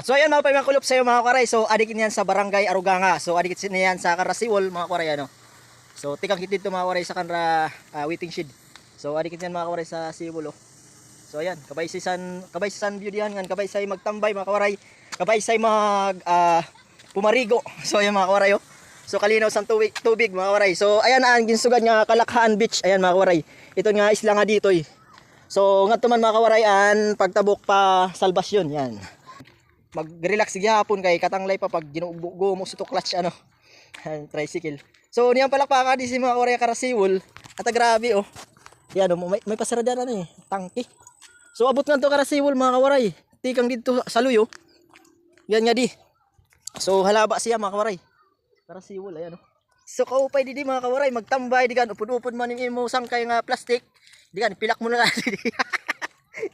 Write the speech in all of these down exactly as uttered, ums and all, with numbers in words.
So ayan, maupay nga kulop sa iyo, mga kawaray. So adi kit niyan sa Barangay Aruganga. So adi kit niyan sa kanra seawall, mga kawaray, ano. So tikang kit didto, mga kawaray, sa kanra, ah, waiting shed. So adi kit niyan, mga kawaray, sa seawall, oh. So ayan, kabay sa san, kabay sa san view diyan, ngan kabay sa magtambay, mga kawaray. Kabay sa mag, ah, pumarigo. So ayan, mga kawaray, oh. So kalinaw san tubig, tubig, mga kawaray. So ayan an ginsugad nga Kalakhaan Beach. Ayan, mga kawaray. Ito nga isla nga ditoy. So ngadto man, mga kawaray, an pagtabok pa Salvacion, yan. Mag-relax gihapon kay katanglay pa pag ginugumo sa to clutch, ano, tricycle. So niyan palakpakan didi, mga kawaray, kanra seawall. Ata grabe, oh. Yan, oh, may, may pasaradahan, ano, eh, tangke. So abot ngadto kanra seawall, mga kawaray. Tikang didto sa luyo. Yan nga di. So halaba siya, mga kawaray. Kanra seawall, ayan, oh. So kaupay didi, mga kawaray, magtambay, di kan upod-upod man im imo sangkay nga plastic. Di kan, pilak mo na la didi.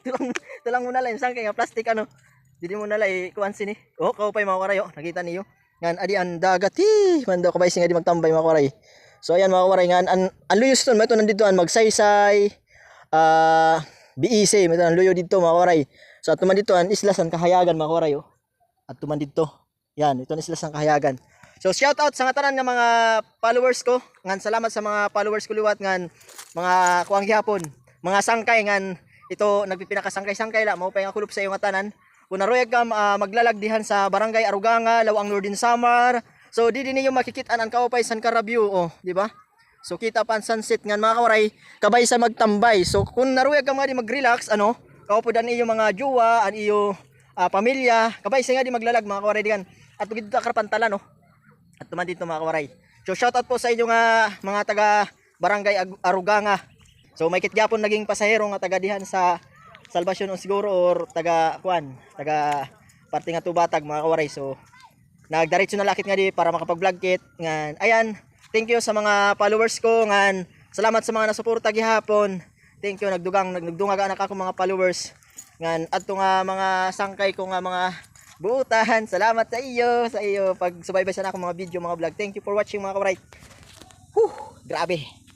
Tulang, tulang mo na la im sangkay nga plastic, ano. Didi mo na la ikuan sini. Oh, kaupay, mga kawaray, oh, nakita niyo. Ngan adi an dagat, hi, man daw, kabay sini nga di magtambay, mga kawaray. So ayan, mga kawaray, ngan an, an luyo sa ton, may to nandito an Magsaysay, ah, B E C, may to an luyo didto, mga kawaray. So adto man didto an isla san Kahayagan, mga kawaray, oh. Adto man didto. Yan, ito na sila sang Kahayagan. So shout out sa ngatanan nga mga followers ko. Ngan salamat sa mga followers ko liwat, ngan mga kuan gihapon, mga sangkay, ngan ito nagpipinakasangkay-sangkay la, maupay nga kulop sa iyo ngatanan. Kung naruyag kam, ah, maglalag dihan sa Barangay Aruganga, Laoang, Northern Samar. So didi niyo makikit-an an kaupay san kanra view, oh, di ba? So kita pa an sunset, ngan, mga kawaray, kabay sa magtambay. So kun naruyag kam ngadi mag-relax, ano, kaupod an iyo mga jowa, an iyo, ah, pamilya, kabay sa ngadi maglalag, mga kawaray, di kan. Adto gid didto kanra pantalan, no. Adto man didto, mga kawaray. So shout out po sa inyo nga mga taga Barangay Ag-, Aruganga. So may kit gihapon naging pasahero nga taga dihan sa Salvacion, o siguro, or taga kuan, taga parte nga Tubatag, mga kawaray. So nagdiretso na la kit ngadi para makapag-vlog kit. Ngan ayan, thank you sa mga followers ko, ngan salamat sa mga nasuporta gihapon. Thank you, nagdugang, nag-, nagdungaga na ak mga followers. Ngan adto nga mga sangkay ko nga mga buotan, salamat sa iyo, sa iyo pagsubaybay sa akon mga video, mga vlog. Thank you for watching, mga kawaray. Whew, grabe.